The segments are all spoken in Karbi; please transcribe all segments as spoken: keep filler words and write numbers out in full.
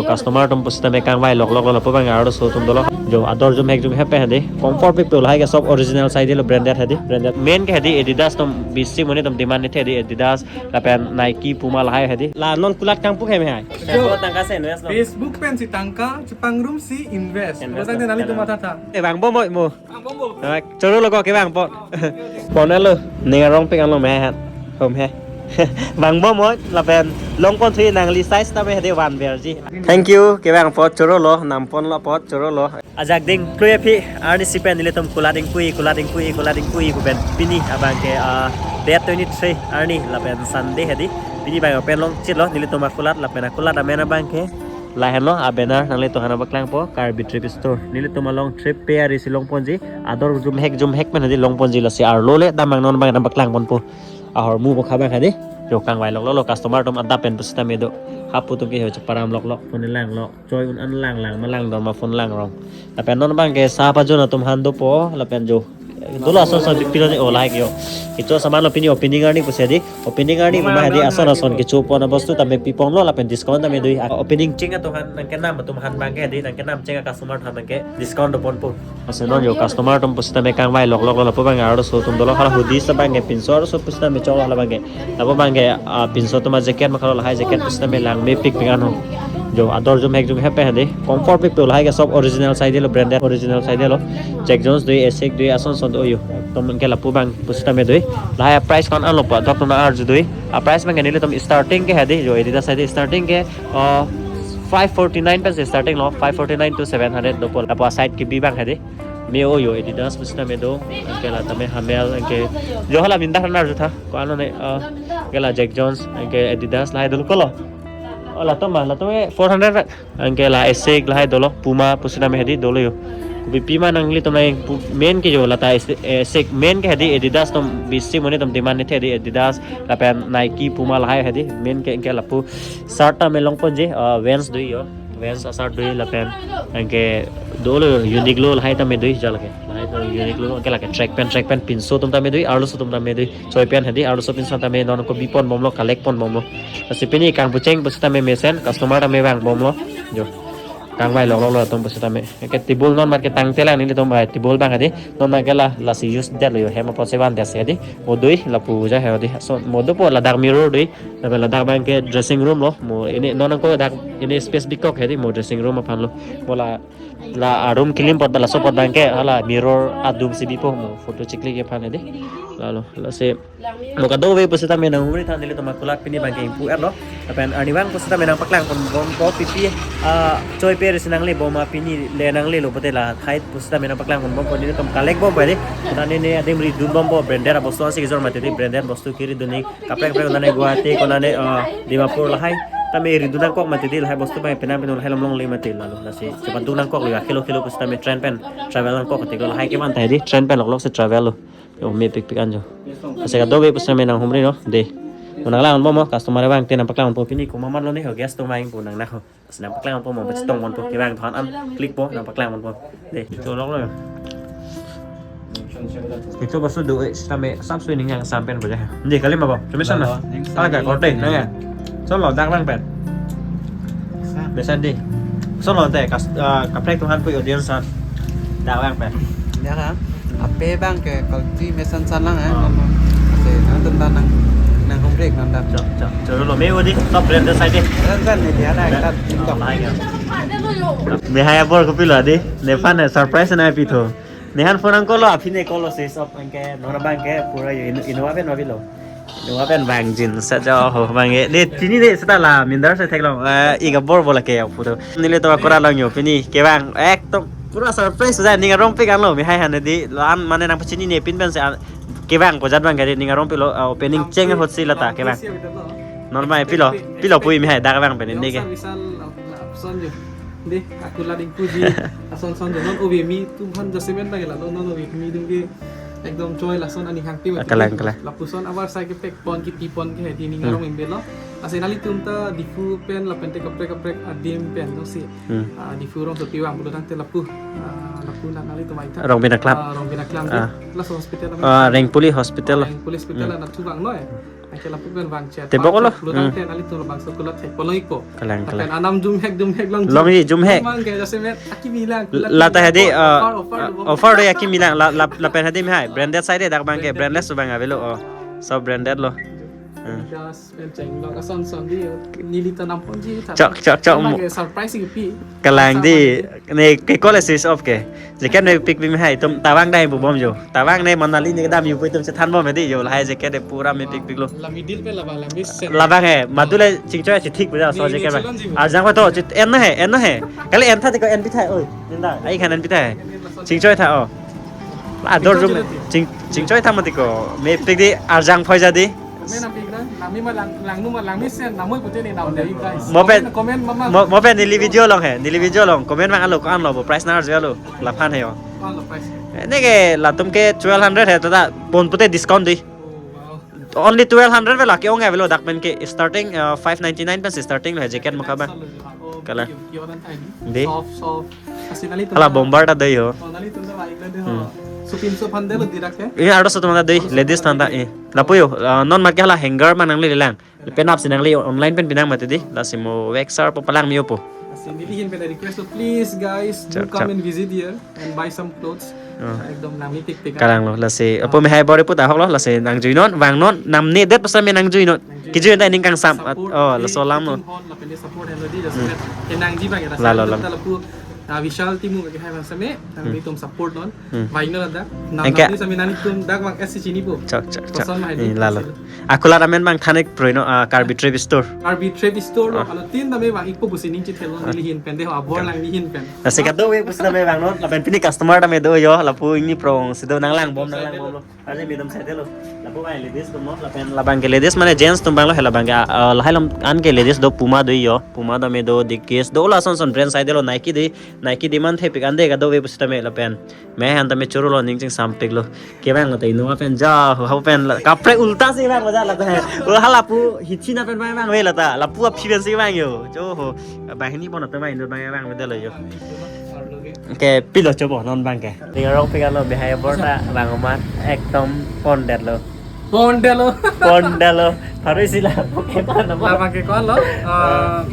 Customer atum pusitame kangvai loklok lo, lapu abang arloso atum dolo. Jo ador jumhek jumhek pen hedi. Comfort pen pu lahai ke sob original side lo, branded hedi. Branded. Main ke hedi Adidas atum bisi monit atum demand ni the hedi, Adidas lapen Nike, Puma lahai hedi. La non kulat kangpu ke me hai. Tangka se invest lo. Facebook pensi tangka chepangrumsi invest. Invest. Lo tangte nelitum mathatha. Eh, vangpo mo mo. Ah, choro lo ko kevang po. Pon alo, ning arong pik alo me han. Hom he. Vangpo mo lapen longpon thu nangli size tame hedi vanverji. Thank you, kevang po choro lo, nampon lo po choro lo. Ajak ding klui aphi arnisi pen nelitum kulat ingpui, kulat ingpui, kulat ingpui pu pen pini abang ke, ah, date twenty-three arni lapen Sunday hedi. Pini abang open longchit lo nelitum akulat lapen akulat amen abang ke lahenlo a-banner nanglitum aphan nangpaklangpo Karbi Trip Store. Nelitum along trip pe arisi longponji, ador jumhek jumhek pen hedi longponji, lasi arlo le damnang non abang nangpaklangponpo. Ahormu bokha abang hedi. Jo kangvai loklok lo, customer atum adap pen pusitame do. Hapu atum ke ho cheparam loklok, phone lang lo. Choi un an lang lang, malang dor ma phone lang rong. Lapen non abang ke sapa jo atum han dopo, lapen jo. Dolo ason ason pipilo ni olai ke yo. Kecho saman lo pini opening arni pusi hedi. Opening arni mama hedi ason ason kecho pon abostu tame pipon lo lapen discount tame dui. Ah, opening cheng atum han nangkenam atum han abang ke hedi, nangkenam cheng a-customer atum han abang ke discount doponpo. Ase non jo customer atum pusitame kangvai loklok lo, lapu abang arloso atum dolo, hala hoodie abang ke pinso arloso pusitame chok lo abang ke. Lapu abang ke, ah, pinso atum a-jacket ma khalo lahai jacket pusitame langmepik pik anho. Jo ador jumhek jumhek pen hedi. Comfort pen pu lahai ke sob original side lo, branded original side lo. Jack Jones dui, Asics dui, ason ason do yo. Atum ke lapu abang pusitame dui. Lahai price kon anlo pa, dok tuna arju dui. A-price abang ke nelitum starting ke hedi, jo Adidas hedi starting ke, uh, five forty-nine pen starting lo, five forty-nine to seven hundred dopo. Lapu a-side kebi abang hedi. Me o yo Adidas pusitame do, anke la tame Hummel, anke jo hala minda hanar jutha. Ko ano ne, uh, anke la Jack Jones, anke Adidas lahai dolo kolo. Oh, latum ma, latum ke four hundred. Anke la Asics lahai dolo, Puma pusitame hedi dolo yo. Kopi pima nanglitum nang pu-, main ke jo lata Asi-, Asics, main ke hedi Adidas atum bisi monit atum demand ni the hedi, Adidas lapen Nike, Puma lahai hedi. Main ke anke lapu shirt tame longponji, ah, Vans dui yo. Vans a-shirt dui lapen anke dolo Uniqlo lahai tame dui jal ke. Lahai do Uniqlo anke lake track pant, track pant pinso atum tame dui, arloso atum tame dui. Choi pen hedi arloso pinso tame non ko bipon bomlo, collect pon bomlo. Lasi pini kangpu cheng pusitame mesen, customer tame vangbomlo. Jo. Kangvai loklok lo atum pusitame. Anke table non mat ke tangte lang nelitum bai table abang hedi. Non abang ke la, lasi use det lo yo, hem apotsi van det si hedi. Mo dui lapu ja he hedi. So mo dopo ladak mirror dui. Lapen ladak abang ke dressing room lo. Mo ini non ko dak ini space bikok hedi, mo dressing room aphan lo. Mo la, la a-room kilim apot ba laso apot abang ke hala mirror adum si bipo, mo photo chiklik aphan hedi. Lalo, lasi mo kadokave pusitame nanghumri tha, nelitum akulat pini abang ke ingpu-et lo. Lapen arnivang pusitame nangpaklangpon bompo pipi, ah, choi pe arisi nangle bom ma pini le nanglelo pulote lahai pusitame nangpaklangpon bompo, nelitum collect bompo hedi. Kona ne ne adim ridun bompo, branded abostu ansi kejor mati hedi, branded bostu keridun ni kaprek kaprek, kona ne Guwahati, kona ne, ah, Dimapur lahai. Tame ridun nangkok mati hedi, lahai bostu abang penang penang lahai lom longle mati lalo. Lasi chepaduk nangkok lo, akelo kelo pusitame train pen travel nangkok hedi, lahai kevan ta hedi, train pen loklok si travel lo. Yo, mepik pik an jo. Ase kadokave pusitame nanghumri no, de. Mo nanglang bompo, customer abang te nangpaklangpo pini komat mat lo ne ho, guest atum abang pu nang na ho. Ase nangpaklangpo mo, pachetong bompo, kevang than an, click po, nangpaklangpo. De, cholok lo yo. Itu bostu do, eh, sitame sap sui ning yang sampen boja. De, kali ma bo, cuma sana. Ala ka korte, nang ya. Solo, dak lang pen. Biasa di. Solo te, kas, ah, kaprek atum aphan pu audience an. Dak lang pen. Ya kan? Ape abang ke quality mesen san lang, eh. Oh. Ase, nangtum ta nang, nanghumri non dak. Chok, chok. Choro lo, me o di, top brand side de. Brand, brand ni dia na, kita TikTok. Oh, lahai ya. Me hai abor kopilo di. Nephan surprise nangpitho. Nephan phone nangkok lo, aphi ne kok lo si sob abang ke, non abang ke, pura yo, Inno-, Innova pen ma pilo. Innova pen vangjin, sa jo ho abang ke. Ne, pini ne seta la, mindar si theklong, eh, ik abor bo lake ya, pura. Nelitum akulat long yo, pini, kevang, ekdom, pura surprise, sa ning arong pik an lo, me hai han di, lo an mane nangpachinine pin pen si, ah, kevang ko jat abang ke di, ning arong pik lo, ah, opening cheng ahut si lata, kevang. Normal, pilo, pilo pu me hai, dak abang pen, ne ke. Lapuson jo. De, akulat ingpuji, ason son jo. Non ove kimi atum aphan jasemen ta ke la, non ove kimi atum ke ekdom choi lason aning hangti. Kalang, kalang. Lapuson abar sai kepekpon, kipipon ke hedi ning arong imbelo. Ase nelitum ta Diphu pen lapen te kaprek kaprek adim pen jongsi. Hmm. Ah, Diphu rongsopi vang pulo tangte lapu. Ah, lapu na nelitum ai ta. Rongbin Aklam. Ah, Rongbin Aklam. Ah. Laso hospital. Ah, Rengpuli Hospital. Ah, Rengpuli Hospital. Hmm. Ana thu vang noi. Anke lapu pen vang chat. Tebok lo. Pulo Hmm. tangte nanglitum labangso kulat thek polo iko. Kalang, Lapen kalang. anam jumhek jumhek long. Longji, jumhek. Mang ke jasemet akimi lang. Lata hedi, Offer, uh, offer, offer, uh, offer. offer do ya kimi lang. La, la, lapen hedi mehai. Branded side dak abang ke. Branded. Brandless abang avelo. Oh. So branded lo. Hmm. Adidas, pen chenglok ason son di. Neli ta namponji ta. Chok, chok, chok. Mang ke surprise ke pi. Kalang Sama di. di. Ne ke kole switch off ke. Jacket mepik pik mehai, itum tawang dai bu bom jo. Tawang ne Manali ne kedam yo pu itum chethan bom hedi jo. Lahai jacket de pura mepik pik lo. Lami deal pe laba, lami sen. Labang he, madu le chingchoi chithik bu ja so Ni, ni jacket ba. chelon ji bu. Arjang ko to chit en na he, en na he. Kali en tha tiko en pi thai oi. Ninda, ai khan en pi thai. Chingchoi tha o. Ador Chingchoi jum tha. ching chingchoi tha mati ko. Mepik di arjang phoi ja di. Comment apik na, nami ma lang, langno ma langmesen, namoi pute ni nam dei, guys. Mo pen, Comment, comment mama. mo, mo pen neli video along he, neli video along. Comment mang alo, ko-an lo, bo price nang arju alo, laphan he yo. Ko-an lo price? Neke latum ke twelve hundred he, tata pon pute discount di. Oh, wow. Only twelve hundred vela ke-ong avelo dak pen ke starting, uh, five ninety-nine pen si starting lo he jacket mukha ba. Oh, Kala. Ki, ki orang tadi. Di. Soft, soft. Asi nanglitum Hala ta bomber ta dei ho. Oh, nanglitum ta baik na dei ho. Hmm. Supin so phan delo dirak ke? Ini ardo satu mata dei, Ardo ladies satu tanta mata eh. Lapu yo, uh, non mat ke hala hanger ma nangle lang. Pen apsi nangli online pen pinang mati di. Lasi mo waxer po palang mio po. Asi neli hin pen request lo, please guys, do Chak, come chak. and visit here and buy some clothes. Oh. Ekdom nami tik tik. Kalang lo, lasi, Oh. apo mehai bor pu ta hok lo, lasi nang juinon, vangnon, nam ne det pasa me nang juinon. Nang juinon. Kijui ta ining kangsam. Support, Oh, eh, laso alam lo. Kitin hon, lapen support helo di, Hmm. jasemet. Enang ji bang ya, Lalo, laso lalo. ta lapu, ah, Vishal Team ke hai bang same, nang Hmm. itum support non. Hmm. Vangnon ada. Nam Engke. nam di same nanglitum dak bang S C chini po. Chok, chok, chok. Koson ma hai di, Hmm, lalo. Silo. Akulat amen bang thanek proino, ah, Karbi Thrift Store. Karbi Thrift Store lo, Ah. alo tin dame bang ikpo busi ning chithelo Ah. neli hin pen de ho, abor Ah. lang neli hin pen. Lasi kadokave pusitame vangnon, lapen pini customer tame do yo, lapu ingni prong si do nang lang bom, nang lang bom lo. Aje midam side lo. Lapu bang ladies dom lo, lapen labang ke ladies mane gents atum bang lo, hela bang ke, ah, lahai alam an ke ladies do Puma do yo, Puma tame do, Dickies do, lason son brand side lo, Nike di, Nike di man thepik ande kadokave pusitame lapen. Me han tame choro lo ning chingsam pik lo. Kevang lo ta inu apen ja ho, ho pen la, kaprek ulta si vang lo ja la ta. O hala pu hichi na pen vang vang ve la ta. Lapu aphi pen si vang yo. Jo ho. Banghini pon atum inu vang vang ve de lo yo. Ke pilo chobo non bang ke. Ning arong pik alo mehai bor ta vang ma ekdom pon det lo. Pon det lo. Pon det lo. Baru isi la, oke, mana nama? Lama ke ko-an lo? Ah,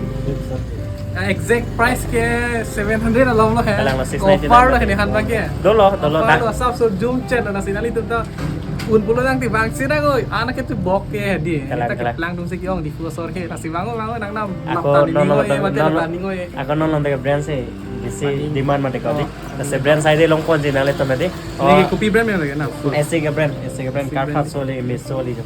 exact price ke seven hundred along lo he. Alang lo, six ninety-nine. Offer lo he ni han bang ke. Dolo, dolo, Offer dak. lo, sab so jum chet na si nanglitum ta. Un pulo nang ti bang si na ko. Anak ke tu bok ke di. Kalang, Kita kalang. Keplang tum si ke-ong di fu sor ke. Nasi bango, bango nang nam. Ako Nap tani non ningo lo, e, mate non lo. Tani ningo e. Ako non lo de brand si. Bisi Tani. demand mate ko di. Oh. Lasi brand side long pon si nanglitum mate. Ini Oh. kopi brand yang lagi na. S C ke brand, S C ke brand, S C Carhartt brand. Soli, Miss Soli jo.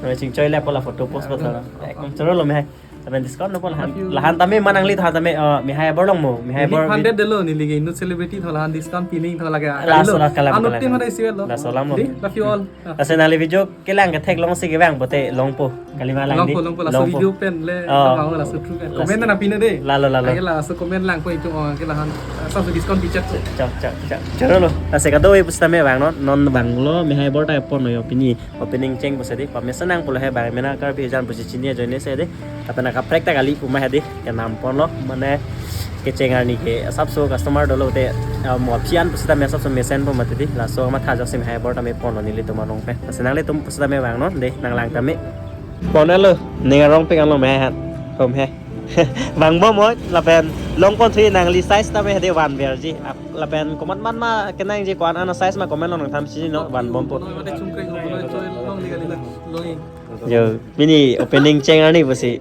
Nang chingchoi le pola photo post ko tha. Ekdom choro lo mehai. Tapi discount no pola han. Thank you. Lahan tame manang li tha tame, eh, mehai bor long mo, mehai Ini bor. Hundred de lo, neli ke inut celebrity tho lahan discount pining tho lage. Laso Lo. la kalam Anut kalam. Tin mana isi lo. Laso lam lo. Di, love you all. Ah. Lasi nangli video kelang kethek long si kevang pote long po. Kalima lang Long di. po, long po, laso Long po. video pen le, Oh. tama laso true pen. Laso. Comment na pina de. Lalo, lalo. Lagi laso comment lang po itu, oh, ke lahan, eh, sab discount pichet. Chok, chok, chok. Choro lo. Lasi kadokave pusitame vangnon, non vang lo, mehai bor ta pon yo pini. Opening cheng pusi di, pamesa nang pulo he bang, mena Karbi jan pusi chini ajoine si di. Lapen kaprek ta kali puma he di, kenam pon lo, mane kecheng arni ke, sab so customer dolo te, ah, mo aphi an pusitame sab so mesen po mati di, laso matha jok si mehai bor tame pon lo nelitum arong pen. Lasi nanglitum pusitame vangnon de, nang lang tame. Pon lo, ning arong pik an lo mehai han, hom he. Vang bom oi, lapen long pon thri nangli size tame he de van ver ji. Ap-, lapen komat man ma kenang ji ko-an an size ma comment lo nang tham si no van bom po. Mate chungkre ko, choi long ni kali na, long. Jo, pini opening cheng arni pusi.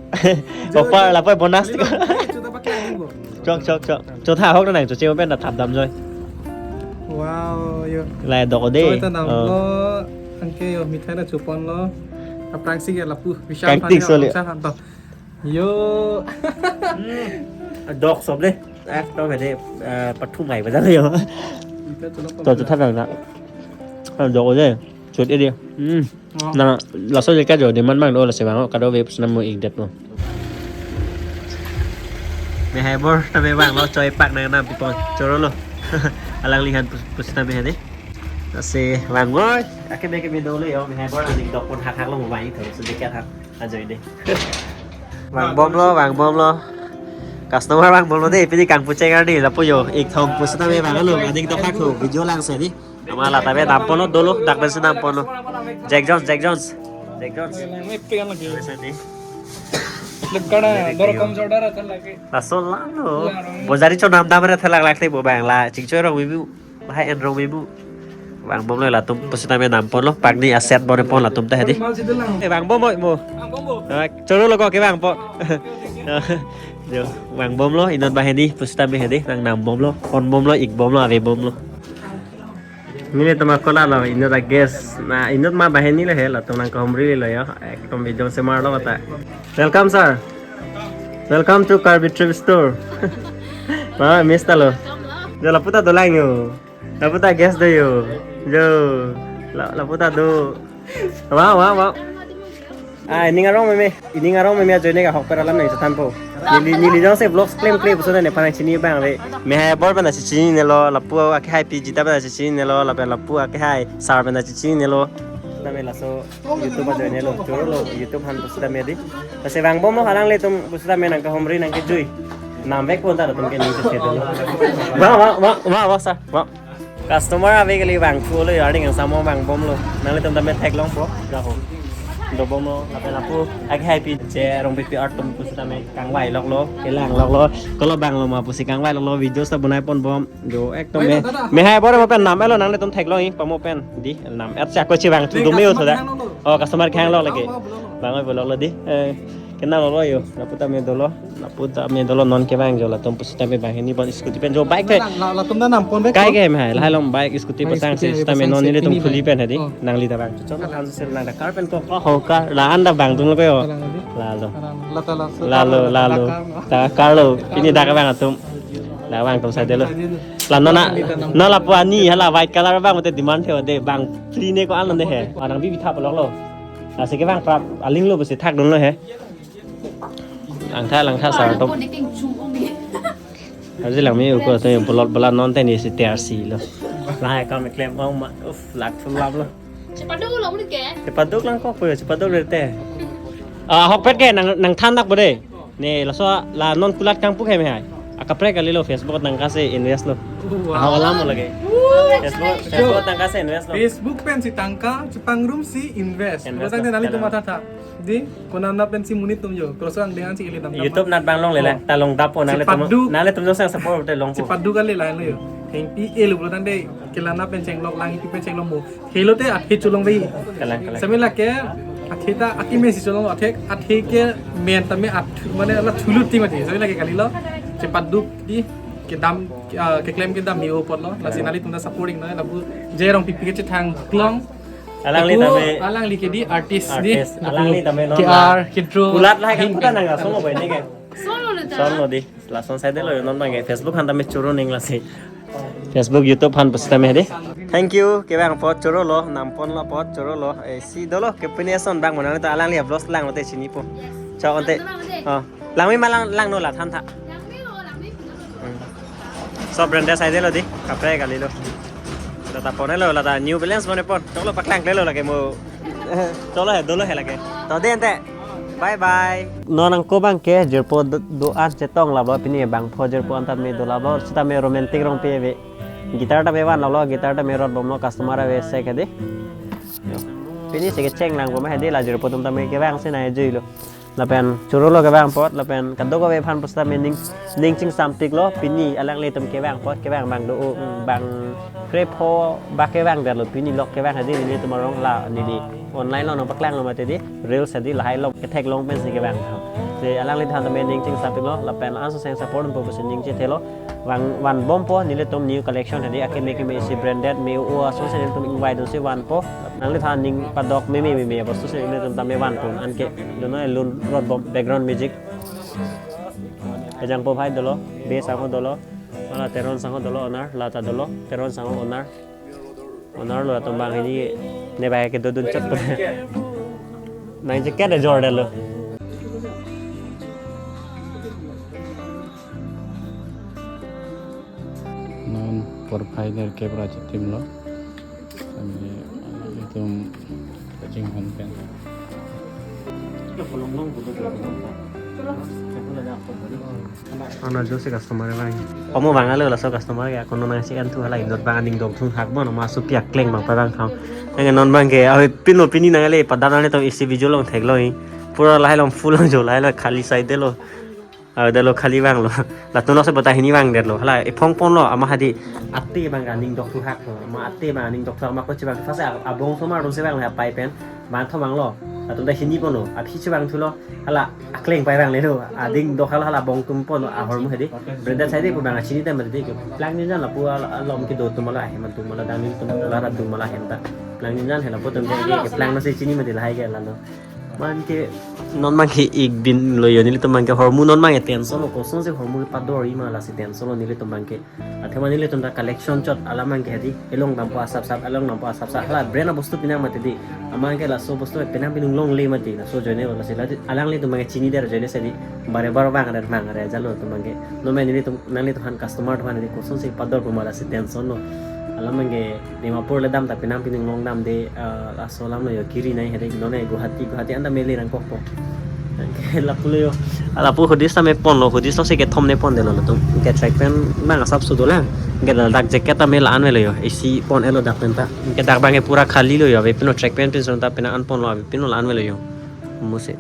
Jo, Offer jo. lapen bonus Kali tiko. na, chuta pakai ani ko. Chok, chok, chok. Chotha hok nang, choche open na thap dam joi. Wow, yo. Lai dok de. Choi ta nam Oh. lo, anke yo, mithai na chupon lo. Aphrang si ke lapu, Vishal Kangtik Phan yo, soli. Vishal Phan to. Yo. Dok sob le. Ak to bede, eh, pathum ai bajar yo. Ita chulok To, to thap dam na. Ah, dok de. Chot e de. Hmm. Oh. Na, laso jacket jo demand bang do lasi vang, kadokave pusitame ik det lo. Mehai bor tame vang lo, choi pak nang nam pipon. Choro lo. Alangli han pus-, pusitame he de. Lasi vang oi. Ake me ke me dolo yo, mehai bor aning dok pon hak hak lo mo bai to, so jacket hak. Ajoine. Vang bom lo, vang bom lo. Customer vang bom lo de, pini kangpu cheng arni, lapu yo, ik thong pusitame vang lo, aning dok hak lo, video lang si di. Ama la tame dam pon lo dolo, dak pensi dam pon lo. Jack Jones, Jack Jones. Background. Langmepik lagi. Biasa deh. Lekana, dor kom jordar akan lagi. Laso lang lo. Bojari chonam dam re thalak lak te bo bang la. Chingchoi rong bibu. Lahai en rong bibu. Vangbomlo latum pusitame nampon lo. Pagni aset bor pon latum ta hedi. Mal situ lang. Eh, vangbom mo mo. Vangbom bo. Ah, choro lo ko ke vangpo. Jo, vangbomlo inut banghini pusitame hedi. Nang nambomlo. Ponbomlo, ikbomlo, avebomlo. Nelitum ako la lo, inut a guest. Na inut ma banghini le he, latum nangkahumri lo yo. Ekdom video se mar lo kata. Welcome, sir. Welcome to Karbi Trip Store. Ma, miss ta lo. Jo, lapu ta dolang yo. Lapu ta guest do yo. Jo. La, lapu ta do. Wow, wow, wow. Ah, ining arong meme, ining arong meme ajoine ke ahokpet alam nangchethanpo. Neli, neli jongsi vlogs klemkle puson nephan nangchini abang ave. Mehai abor pen nangchechinine lo, lapu akehai P G ta pen nangchechinine lo, lapen lapu akehai sir pen nangchechinine lo. Tame laso YouTube ajoine lo, choro lo, YouTube aphan pusitame hedi. Lasi vangbomlo alanglitum pusitame nangkahumri nangkejui. Namvek pon ta latum ke ning chethe lo. Wa, wa, wa, wa, wa, sir. Wa. Customer ave kali vangthu lo, yarning ang samo vangbomlo. Nanglitum tame theklongpo, laho. Dobomlo, lapen lapu akehai P G Rongpipi atum pusitame kangvai loklo, kelang loklo. Kolo banglo ma pusi kangvai loklo, videos ta bonai ponbom. Jo, ekdom me. Mehai abor mo pen nam elo nanglitum theklong-i, pamo pen. Di, nam et si ako si vangthu dome o thoda. Oh, customer kehang lok lagi. Bang oi bolok lo di. Eh, kenal lo yo. Lapu tame dolo. Lapu tame dolo non kevang jo latum pusitame banghini bon scooty pen jo bike ke. La, la, latum ta nampon bek. Kai ke mehai. Lahai along bike scooty pasang si scooty sitame pasang non si nelitum pini khuli pen hedi. Oh. Nangli ta vang. Chot kan sel nang ta car pen ko. Oh, car. La anda vangdun lo ko yo. Kalang di. Lalo. Kalang. La ta la. Lalo, la, lalo. La car, no? Ta car lo. Pini dak vang atum. Dak vang atum sai dolo. La nona, non lapu ani hala white color vang mate demand theo de vang free ne ko an lo ne he. Orang bibi thap lo lo. Lasi kevang prap aling lo pusi thakdun lo he. Langtha, langtha sar atum. Arje langme uko to bolot bola non teni si tiar si lo. Lahai kam klem ong ma. Uf, lak full lap lo. Chepaduk lo muni ke? Chepaduk lang ko ko chepaduk rete. Ah, ahokpet ke nang, nangthan dak bode. Ne laso la non kulat kangpu ke mehai. Akaprek kali lo Facebook tangka si invest lo. Wow. Ahok alam lo lagi. Woo, Facebook, exciting. Facebook tangka si invest lo. Facebook pensi tangka chepangrum si invest. Invest lo. Nelitum matha tha. Di, konat pensi monit atum jo. Cross ang dengan si ili tam. YouTube nat bang longle la. Oh. Ta long dapo nanglitum. Chepaduk. Nanglitum jo sang support te longpo. Chepaduk kali la lo yo. Thengpi e lo tangte kelana pen chenglok lang ipi pen chenglok mo. Helo te athe cholong ve. Kalang, kalang. Sami lake athe ta akime si cholong athe, athe ke men tame at mane la thulu ti mati. Sami lake kali lo. Chepaduk di kedam, ah, keklem kedam ni o pot lo. Lasi nanglitum ta supporting lo lapu J Rongpipi ke chethang klong. Alangli tame alangli ke di artist di. Artist. Alangli tame non K R, la. Kidro. Kulat lahai kan puta nang asong apa ini ke? Solo lo ta. Solo di. Lason sai dolo non bang ke Facebook aphan tame choro ning lasi. Facebook, YouTube aphan pusitame hedi. Thank you. Kevang apot choro lo, nampon lo apot choro lo. Eh, si dolo ke pini ason bang mo nanglitum alangli vlogs lang lo te chinipo. Chok ante. Lang lo te. Oh. Langme ma lang, langno la than tha. Langme lo, langme lo. Hmm. So brand sai dolo di, kaprek kali lo. La ta pon lo, la ta New Balance mane pon. Choklo paklang klelo lake mo. Cholo he, dolo he lake. To de ante. Bye bye. Non ako bang ke jirpo do, do-an chetong lap lo pini bangpho jirpo an tame do lap lo sitame romantic rong pe ve. Guitar tame van lo, guitar tame rot bom lo customer ave se ke di. Yo. Pini si kecheng lang bom he di la jirpo atum tame kevang si nangjuilo. Lapen choro lo kevang apot, lapen kadokave aphan pusitame ning, ning chingsam tik lo, pini alanglitum kevang apot, kevang bang do, mm, bang krepho ba kevang det lo, pini lok kevang hedi nelitum arong la neli online lo nangpaklang lo mati di, reels hedi lahai lo, kethek long pensi kevang. Si alanglitum tame ning chingsam tik lo, lapen laso seng support po pusi ning chethelo. Vang, vanbompo nelitum new collection hedi akeme keme isi branded me o aso si nelitum ingvai dunsi vanpo. Nanglitum ning padok meme meme apotsi nelitum tame vanpo anke dono lun rot bom background music. Ejang po bhai dolo, be sangho dolo, ala Teron sangho dolo owner, la ta dolo, Teron sangho owner. Owner lo atum banghini ne bai kedodun chot. Nang jacket ajor det lo. Non porphai nerkep ra chitim lo. Kami itum kachinghon pen. Ano jo si customer bang. Komo bang alo laso customer ke akono nang si an thu hala indot bang aning dok thun hak bon ma supi akleng bang pa bang kham. Yang non bang ke awi pino pini nang ale pada nang le tong isi video long thek lo hi. Pura lahai long full long jo lahai lo khali side lo. Awi dalo khali bang lo. Latum lo se bota hini bang der lo. Hala iphong pon lo ama hadi ate bang aning dok thu hak lo. Ma ate bang aning dok thu hak ma ko chibang fasa abong somar lo se bang la pai pen. Bang thomang lo. Latum ta hini pon lo. Aphi chibang thu lo. Hala akleng pai bang le lo. Ading dok hala hala bong tum pon lo ahormu hadi. Brenda sai de pu bang chini ta ma de ke. Plang ni jan lapu alom ke do tum la hem tum la dang ni tum la ra tum la hem ta. Plang ni jan hela po tum ke plang na se chini ma de lahai ke la no. Man ke non man ke ik bin lo yo nelitum man ke hormu non man ke tension lo koson se hormu ke pador ima la si tension lo nelitum man ke. Athema nelitum ta collection chot alam man ke hadi elong dampo asap sap elong dampo asap sap hala brand a bostu pinang mati di. Amang ke laso bostu pinang pinung long le mati laso joine wala si la di alanglitum man ke chini der joine se di bare bar bang der mang re jalo tum man ke. No man nelitum nanglitum han customer tuhan di koson se pador puma la si tension lo. Alam man ke Dimapur le dam ta pinang pinung long dam de ah, laso alam lo yo kiri nai hede non e Guwahati Guwahati anta mele rang kokpo. Lapu lo yo. Lapu hudis ta me pon lo hudis lo se ke thom ne pon de lo tum. Ke track pant bang asap su dolang. Ke dak jacket ta me la an me lo yo. Isi pon elo dak pant ta. Ke dak bang ke pura khali lo yo. Ave pino track pant pin son ta pina an pon lo ave pino la an me lo yo. Mo se.